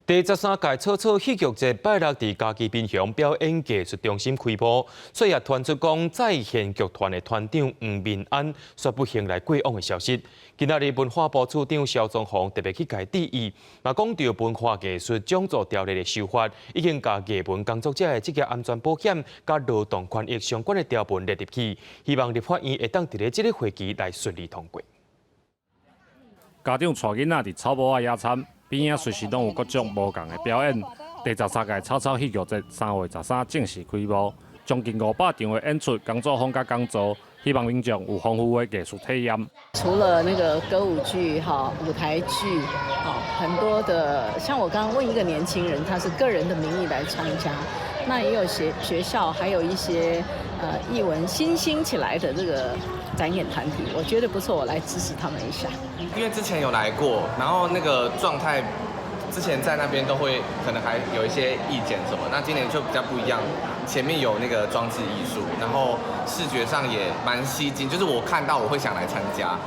第十三屆草草戲劇節拜六佇嘉義民雄表演藝術中心開幕，所以也傳出講再現劇團的團長黃民安宣布迎來過往的消息。今仔日文化部次長蕭宗煌特別去共致意，嘛講著文化藝術獎助條例的修法，已經共藝文工作者的職業安全保險佮勞動權益相關的條文列入去，希望立法院會當佇咧這个會期來順利通過。家長帶囡仔佇草埔仔野餐，邊仔隨時攏有各種無仝的表演。第十三屆草草戲劇節3月13正式開幕，將近500場的演出，工作坊佮講座，希望民眾有豐富的藝術體驗。除了那個歌舞劇、哈舞台劇，很多的，像我剛剛問一個年輕人，他是個人的名義來參加，那也有學校，還有一些藝文新興起來的這個展演團體，我覺得不錯，我來支持他們一下。因為之前有來過，然後那個狀態，之前在那邊都會可能還有一些意見什麼，那今年就比較不一樣，前面有那個裝置藝術，然後視覺上也蠻吸睛，就是我看到我會想來參加。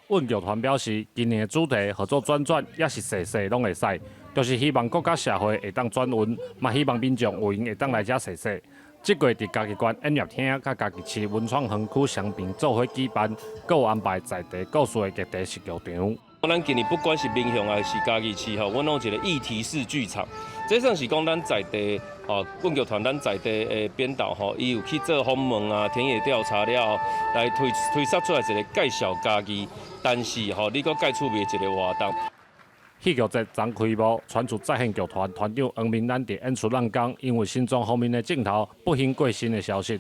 阮劇團表示，今年的主題號做轉轉，抑是踅踅攏會使，就是希望國家社會會當轉運，嘛希望民眾有閒會當來遮踅踅。這個月佇嘉義縣演藝廳佮嘉義市文創園區雙邊做伙舉辦，閣有安排在地故事的劇地式劇場。咱今年不管是民雄還是嘉義市吼，阮攏有一個議題式劇場。這算是講咱在地吼，阮劇團咱在地的編導吼，伊有去做訪問啊、田野調查了後，來推測出來一個介紹嘉義，但是吼，你閣蓋趣味的一個活動。戲劇節昨開幕，傳出再現劇團團長黃明蘭佇演出當中，因為心臟方面的症頭不幸過身的消息。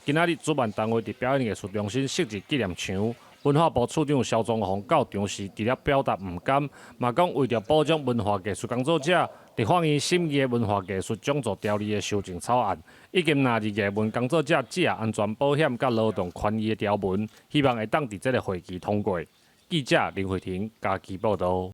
今仔日主辦單位佇表演藝術中心設置紀念牆，文化部次長蕭宗煌到場時，除了表達毋甘，嘛講為著保障文化藝術工作者，立法院審議的文化藝術獎助條例的修正草案，已經納入藝文工作者職業安全保險佮勞動權益的條文，希望會當佇這个會期通過。記者林慧婷嘉義報導。